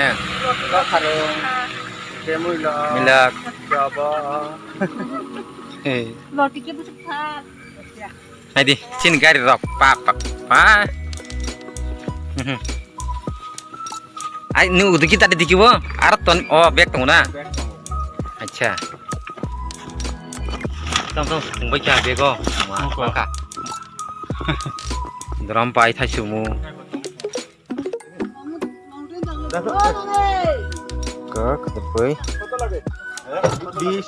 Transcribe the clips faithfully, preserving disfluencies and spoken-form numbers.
Eh. Milak. Hey. Loti ke busuk thar. Hai di, sini gari rok, pa, pa, pa. Mhm. Ai, nu udu kita di dikibo, arat ton, oh, bag tong na. Bag tong. Acha. Tong, tong, tong, bai kya bego. Wah, Muka. Bangka. Drum pai thai sumu. Kak, tepoi. Bis.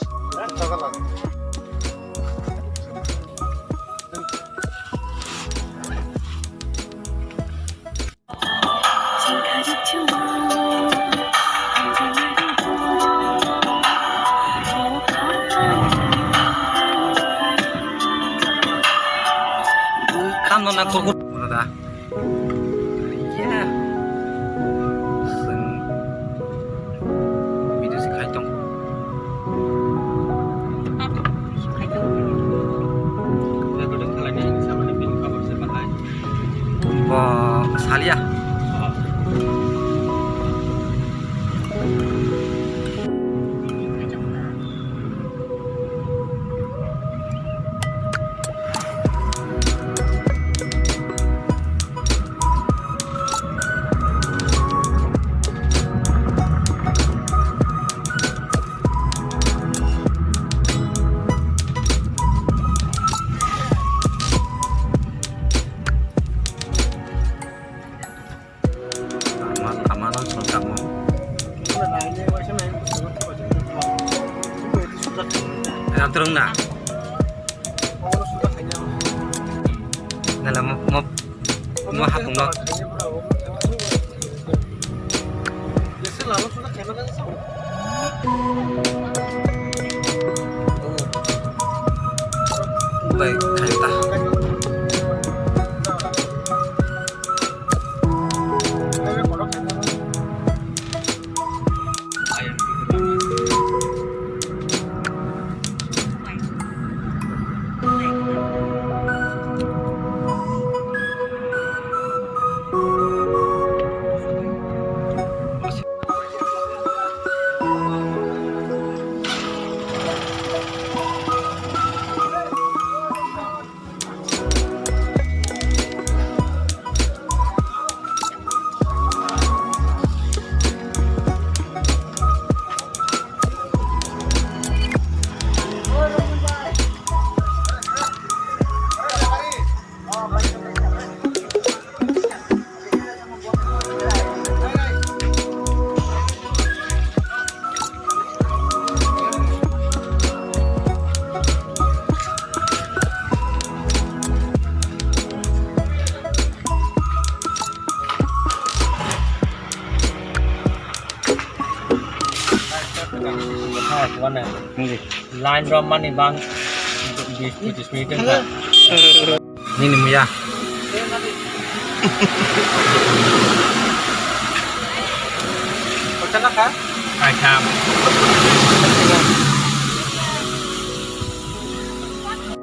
Kam no na kurkur. Mana da? Iya. Sen. Video si khai tong. Recording khalai ni, sama ni pin cover se pakai. Bo salia. Oh. Ama, ama no song tamo. Ram turung na. Nala mo, mo, mo hapung no. Bai, khai ta. Line rom mani bang bis pochis minute wngkha. Nini muya. Kaitham.